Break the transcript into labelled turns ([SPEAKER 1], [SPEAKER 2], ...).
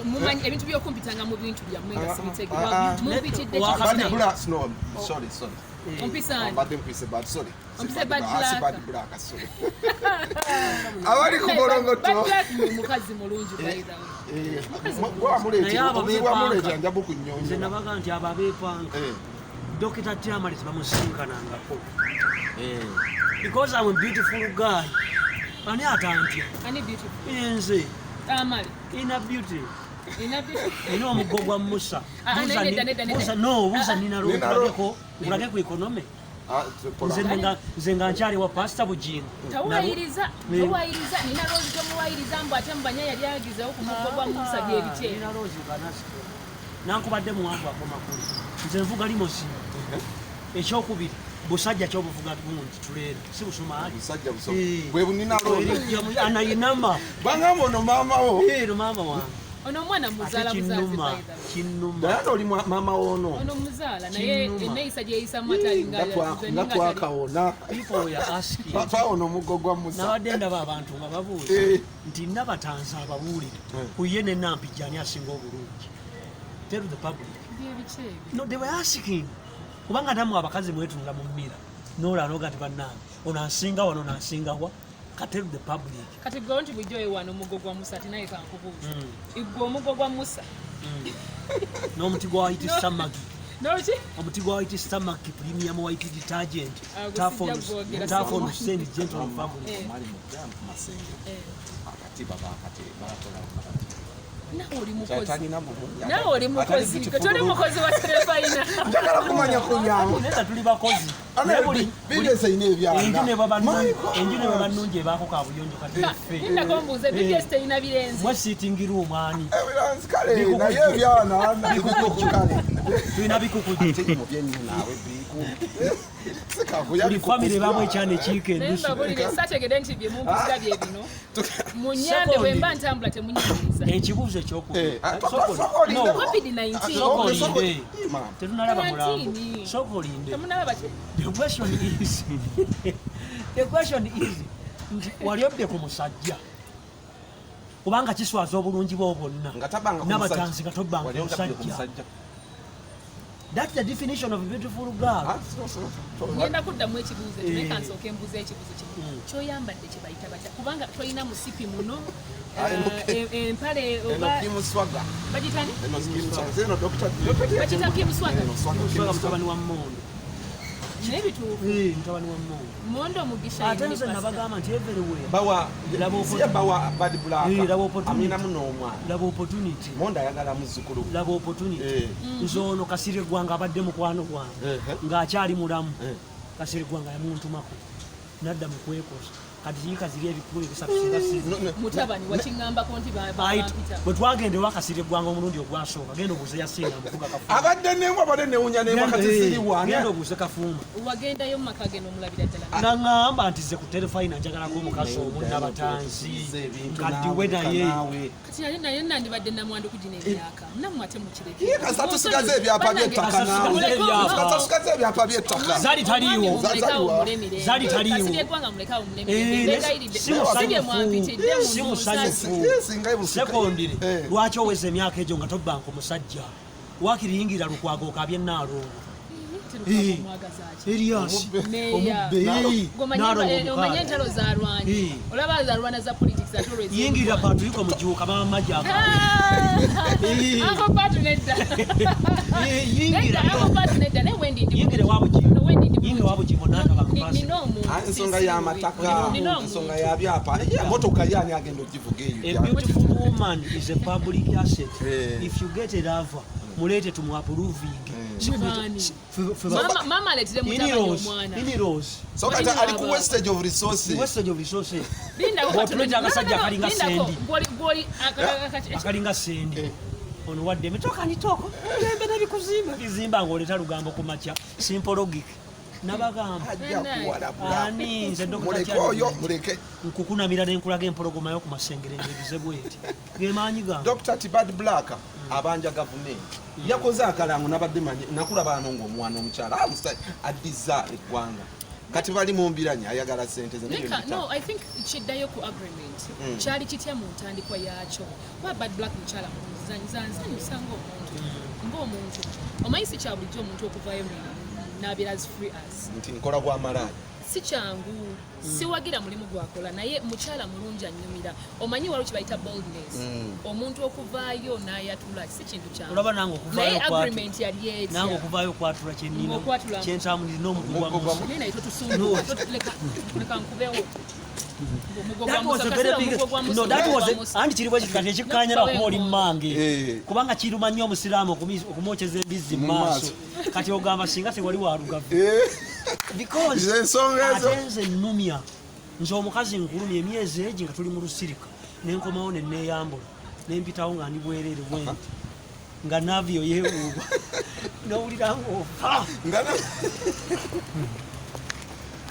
[SPEAKER 1] Mumanyi ebintu by'okumpitanga mu bintu byammwe nga
[SPEAKER 2] Ah,
[SPEAKER 1] sibitegera.
[SPEAKER 2] ah, ah.
[SPEAKER 1] Mumpitidde
[SPEAKER 3] Wa-
[SPEAKER 2] Bad
[SPEAKER 1] kiki?
[SPEAKER 2] Black, no, sorry, sorry.
[SPEAKER 1] Ompisaani.
[SPEAKER 2] Mbadde nkwise bad, sorry. Si
[SPEAKER 1] Ompise Bad
[SPEAKER 2] Ah, si
[SPEAKER 1] Black.
[SPEAKER 2] Bad Black, sorry. Abali ku
[SPEAKER 1] Bad
[SPEAKER 2] bolongoto.
[SPEAKER 1] Black mukazi mulungi, by the way.
[SPEAKER 2] Eh, gwe wamuleetera,
[SPEAKER 3] Naye abo
[SPEAKER 2] obuzibu wamuleetera
[SPEAKER 3] beepanka.
[SPEAKER 2] nja
[SPEAKER 3] Nze
[SPEAKER 2] bukunnyonnyola.
[SPEAKER 3] nabaga nti abo abeepanka, Dokita Tamale tebamusinkanangako because I'm a beautiful guy. Ani atantya?
[SPEAKER 1] Ani beautiful?
[SPEAKER 3] Nze.
[SPEAKER 1] Tamale.
[SPEAKER 3] Ina beauty.
[SPEAKER 1] Ina beauty.
[SPEAKER 3] Nina omuggo gwa Musa.
[SPEAKER 1] Ah, ah,
[SPEAKER 3] Buuza
[SPEAKER 1] nedda, nedda, nedda.
[SPEAKER 3] Buuza, no, buuza Nina Rose.
[SPEAKER 2] Nina
[SPEAKER 3] Nkulageko, nkulage ku economy.
[SPEAKER 2] Ah,
[SPEAKER 3] Nze nze nga nkyali wa Pasita Bugingo.
[SPEAKER 1] Tawayiriza,
[SPEAKER 3] Eh.
[SPEAKER 1] tawayiriza, Nina Rose tomuwayiriza mbu ate mubanya yali agizewo ku muggo gwa Musa byebiki ebyo.
[SPEAKER 3] Nina Rose kanasito. Nankubadde muwanvu akomakulu. Nze nvuga limousine. Ekyokubiri, busajja kyobuvuga gundi tuleera, si busumaali.
[SPEAKER 2] Busajja buso.
[SPEAKER 3] Eh.
[SPEAKER 2] Bwe bunina Rose.
[SPEAKER 3] Anayinama.
[SPEAKER 2] Bangamba ono maama wo.
[SPEAKER 3] Ero maama wange.
[SPEAKER 1] Ono omwana
[SPEAKER 3] Ate
[SPEAKER 1] muzaala buzaazi,
[SPEAKER 3] kinnuma,
[SPEAKER 1] by the way.
[SPEAKER 3] kinnuma.
[SPEAKER 2] Dayana oli maama wono.
[SPEAKER 1] Ono muzaala naye
[SPEAKER 3] Kinnuma.
[SPEAKER 1] enneeyisa gyeyisamu atalinga
[SPEAKER 2] Nga twakawona.
[SPEAKER 3] People were asking.
[SPEAKER 2] Twawona omuggo gwa Musa.
[SPEAKER 3] Nabadde ndaba abantu nga babuuza nti Nabatanzi ababuulire ku ye ne Nampijja ani asinga obulungi. Tell the public.
[SPEAKER 1] Byebiki ebyo?
[SPEAKER 3] No, they were asking. Kubanga nammwe abakazi mwetunula mu mirror n'olaba noga nti bannange ono ansinga wano, ono ansinga wa. Ka tell the public.
[SPEAKER 1] Kati gwe nti bulijjo wewaana omuggo gwa Musa, ati naye kankubuuza, gwe omuggo gwa Musa
[SPEAKER 3] N'omuti gwa white samaki.
[SPEAKER 1] Noki?
[SPEAKER 3] Omuti gwa white samaki, premium white detergent.
[SPEAKER 1] Ah, gwe sijja gwogera.
[SPEAKER 3] Tafon send gentle family.
[SPEAKER 2] Omali mujja ku masenge. Akatiba bakate bakola bakati.
[SPEAKER 1] Nawe oli mukozi.
[SPEAKER 2] Talina bulungi.
[SPEAKER 1] Nawe oli mukozi. Gwe toli mukozi wa Terefayina.
[SPEAKER 2] Njagala kumanya ku byangu.
[SPEAKER 3] Naye nga tuli bakozi. Naye
[SPEAKER 2] Bigenze ina ebyana.
[SPEAKER 3] Enju ne baba
[SPEAKER 2] My
[SPEAKER 3] nnungi,
[SPEAKER 2] God.
[SPEAKER 3] enju ne baba nnungi ebaako kabuyonjo kati ffe.
[SPEAKER 1] Nindako mbuuze, BBS terina birenzi?
[SPEAKER 3] Mwe sitting room ani?
[SPEAKER 2] Ebiranzi kale naye ebyana bikuku kale.
[SPEAKER 3] Tulina bikuku.
[SPEAKER 2] Ate mu byenyu naawe biku. Sikakuya
[SPEAKER 3] Buli famire ebaamu ekyana ekiika
[SPEAKER 1] Naye
[SPEAKER 3] endusu.
[SPEAKER 1] mbabulire, saategedde nti bye mumpitira bye bino. Munyambe, bwe mba ntambula temunyigiriza.
[SPEAKER 3] Ekibuuzo ekyokubiri.
[SPEAKER 2] Eh, ah, sooka olinde.
[SPEAKER 3] No,
[SPEAKER 1] COVID-19.
[SPEAKER 3] sooka olinde.
[SPEAKER 2] Mama.
[SPEAKER 3] Tetunalaba mulambo.
[SPEAKER 1] Quarantine.
[SPEAKER 3] Sooka olinde.
[SPEAKER 1] Temunalaba ki?
[SPEAKER 3] The question is nti wali obbe ku musajja, kubanga kiswaza obulungi bwo bwonna
[SPEAKER 2] Nga tabanga ku
[SPEAKER 3] Nabatanzi
[SPEAKER 2] musajja.
[SPEAKER 3] nga tobbanga
[SPEAKER 2] Wali
[SPEAKER 3] ku
[SPEAKER 2] ongabbye ku
[SPEAKER 3] musajja.
[SPEAKER 2] musajja.
[SPEAKER 3] That's the definition of a beautiful girl.
[SPEAKER 2] Ah, so.
[SPEAKER 1] Ngenda kuddamu ekibuuzo ekyo, naye kansooke mbuuze ekibuuzo kimu. Kyoyambadde kye bayita batya? Kubanga tolina musipi muno.
[SPEAKER 2] Ah,
[SPEAKER 1] Empale
[SPEAKER 2] Eno
[SPEAKER 1] oba
[SPEAKER 2] Kim Swagger.
[SPEAKER 1] bagitani?
[SPEAKER 2] Eno Kim Swagger. Eno Dr. Dr.
[SPEAKER 1] Bakita Kim Swagger?
[SPEAKER 2] Eno Swagger, Kim
[SPEAKER 3] Swagger
[SPEAKER 2] Swagger.
[SPEAKER 3] mutabani wa Mondo.
[SPEAKER 1] Naye bituufu?
[SPEAKER 3] Eh, mutabani wa Mondo.
[SPEAKER 1] Mondo Mugisha
[SPEAKER 3] Ate
[SPEAKER 1] ye
[SPEAKER 3] nze
[SPEAKER 1] pastor.
[SPEAKER 3] nabagamba nti everywhere
[SPEAKER 2] Bawa
[SPEAKER 3] Laba
[SPEAKER 2] si bawa Bad Black.
[SPEAKER 3] Eh, laba opportunity.
[SPEAKER 2] Amina muno omwana.
[SPEAKER 3] Laba opportunity.
[SPEAKER 2] Mondo ayagala muzzukulu.
[SPEAKER 3] Laba opportunity. Nze ono Kasirye Gwanga abadde mukwano gwange ng'akyali mulamu. Kasirye Gwanga yamuntumako nadda mu kwekoza, kati yiika ziri ebikulu ebisatu singa si
[SPEAKER 2] No, no.
[SPEAKER 1] Mutabani wakiŋŋambako nti bampita.
[SPEAKER 3] Bwe twagenda ewa Kasirye Gwanga omulundi ogwasooka, genda obuuze yasinga muvuga Kafumba.
[SPEAKER 2] Abadde nembwa, abadde newunya nembwa kati siri wana.
[SPEAKER 3] Genda obuuze Kafumba.
[SPEAKER 1] Wagendayo mu maka ge n'omulabira ddala?
[SPEAKER 3] Naŋŋamba nti ze ku Terefayina njagalako omukazi omu Nabatanzi
[SPEAKER 2] Ebintu
[SPEAKER 3] nkaddiwe naye.
[SPEAKER 2] naawe.
[SPEAKER 1] Kati nali naye nandibadde namwandu kugina emyaka, nammwe ate mukireke.
[SPEAKER 2] Ye kasa tusigaze ebyapa by'ettaka
[SPEAKER 3] Kasa
[SPEAKER 2] naawe.
[SPEAKER 3] tusigaze ebyapa.
[SPEAKER 2] Kasa tusigaze ebyapa by'ettaka.
[SPEAKER 3] Zali taliiwo.
[SPEAKER 2] Zali
[SPEAKER 3] Zali taliiwo.
[SPEAKER 1] Kasirye Gwanga mulekawo
[SPEAKER 3] Eh,
[SPEAKER 1] mulemirembe.
[SPEAKER 3] si musanyufu, si musanyufu.
[SPEAKER 2] Eh, singa ebusika.
[SPEAKER 3] Sekondire. Lwaki oweza emyaka egyo nga tobbanka omusajja? Wakiri yingira Lukwago okabye Naalongo Erias
[SPEAKER 1] Meya.
[SPEAKER 3] omubbe.
[SPEAKER 1] Omanye entalo zalwanye. Olaba zalwana za politics ate olwo
[SPEAKER 3] Yingirira Patrico Mujuuka mama majaka.
[SPEAKER 1] Uncle Patu, nedda.
[SPEAKER 3] Yingira.
[SPEAKER 1] Nedda, Uncle Patu, nedda, naye wendi ndi
[SPEAKER 3] Yingira wa Bugingo.
[SPEAKER 1] Wendi ndi
[SPEAKER 3] Yingira wa Bugingo n'ataba kupasi.
[SPEAKER 1] Nina omuntu.
[SPEAKER 2] Ah, ensonga y'amataka,
[SPEAKER 1] Nina omuntu.
[SPEAKER 2] ensonga y'abyapa. Ye, motoka ye ani agenda ogivuga eyo?
[SPEAKER 3] A beautiful woman is a public asset. If you get a lover, muleete tumuapproving.
[SPEAKER 1] Mwani. Mama aleetire mutabani omwana.
[SPEAKER 3] In-laws.
[SPEAKER 2] So kati ali ku wastage of resources.
[SPEAKER 3] Wastage of resources.
[SPEAKER 1] Lindako.
[SPEAKER 3] Bw'otuleeta akasajja akalinga
[SPEAKER 1] Lindako,
[SPEAKER 3] Sendi.
[SPEAKER 1] Gwoli
[SPEAKER 3] Akalinga Sendi. Ono wadde emitoka nitoko dembe nebikuzimba bizimba ng'oleeta lugambo ku makya. Simple logic. Nabagamba.
[SPEAKER 2] Ajja kuwalabula.
[SPEAKER 3] Ani nze Dr.
[SPEAKER 2] Muleke
[SPEAKER 3] Kyali.
[SPEAKER 2] oyo, muleke.
[SPEAKER 3] Nkukunamira nenkulaga empologoma yo ku masengere ng'egize bweti. Gemaanyi gange.
[SPEAKER 2] Dr. Tibad Black abanja gavumenti yakoze akalango. Nabadde manyi nakulaba ano ng'omwana omukyala, ah, addiza eggwanga. Kati bali mu mbiranye, ayagala sente ze.
[SPEAKER 1] Leka, no, I think kiddayo ku agreement. Kyali kitya mu ntandikwa yaakyo? Kuba Bad Black mukyala nsanyusa ng'omuntu. Omanyi si kya bulijjo omuntu okuvaayo n'abeera as free as
[SPEAKER 2] nti nkola gwa malaaya.
[SPEAKER 1] Si kyangu. Siwagira mulimu gwakola, naye mukyala mulungi, anyumira. Omanyi waliwo kibayita boldness, omuntu okuvaayo n'ayatula si kintu kyangu.
[SPEAKER 3] Olaba nange okuvaayo
[SPEAKER 1] Naye
[SPEAKER 3] okwatula.
[SPEAKER 1] agreement yali etya?
[SPEAKER 3] Nange okuvaayo okwatula kyenina,
[SPEAKER 1] Ng'okwatula.
[SPEAKER 3] kyentambulira n'omugu gwa
[SPEAKER 2] Omuggo gwa
[SPEAKER 3] Musa.
[SPEAKER 1] Naye naye totusumbuwa, leka nkubewo. Omugo gwa
[SPEAKER 3] That was
[SPEAKER 1] Musa,
[SPEAKER 3] a very
[SPEAKER 1] kaseera
[SPEAKER 3] big
[SPEAKER 1] omugo gwa Musa,
[SPEAKER 3] No, that
[SPEAKER 1] omugo
[SPEAKER 3] was
[SPEAKER 1] gwa Musa.
[SPEAKER 3] anti kiri bwe kiti, kati ekikkanyira kuba oli mmange,
[SPEAKER 2] Eh.
[SPEAKER 3] kubanga kiruma nnyo omusiraamu okumwokyeza embizzi mu
[SPEAKER 2] Mu
[SPEAKER 3] maaso. Kati ogamba singa tewali walugavu, because
[SPEAKER 2] Ze ensonga ezo.
[SPEAKER 3] Ate nze nnumya, nze omukazi nkulumya emyezi egi nga tuli mu lusirika, nenkomawo neneeyambula, nempitawo nga ndi bwereere bwenti, nga navio yeewuuba, nowulira ngaofa.
[SPEAKER 2] Nga